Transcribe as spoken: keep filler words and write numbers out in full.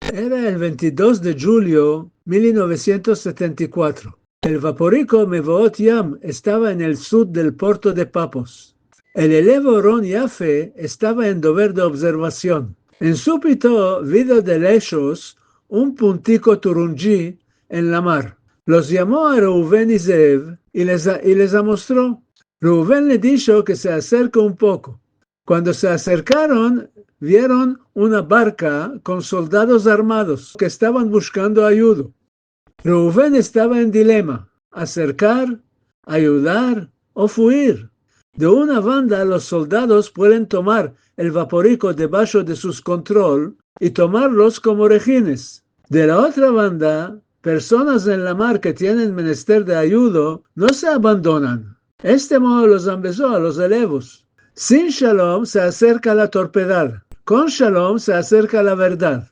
Era el ventidos de djulio mil novesientos setenta i kuatro. El vaporiko Mevoot Yam estava en el sud del porto de Papos. El elevo Ron Yafe estava en dover de observasion. En supito vido de leshos un puntiko turundji en la mar. Los yamo a Reuven i Zeev i les, i les amostro. Reuven le disho ke se aserke un poko. Kuando se aserkaron, vieron una barka kon soldados armados ke estavan bushkando ayudo. Reuven estava en dilema: aserkar, ayudar o fuir. De una banda, los soldados pueden tomar el vaporiko debasho de sus kontrol i tomarlos komo rehines. De la otra banda, personas en la mar ke tienen menester de ayudo no se abandonan. Este modo los ambezo a los elevos. Sin shalom se aserka la torpedad. Kon shalom se aserka la verdad.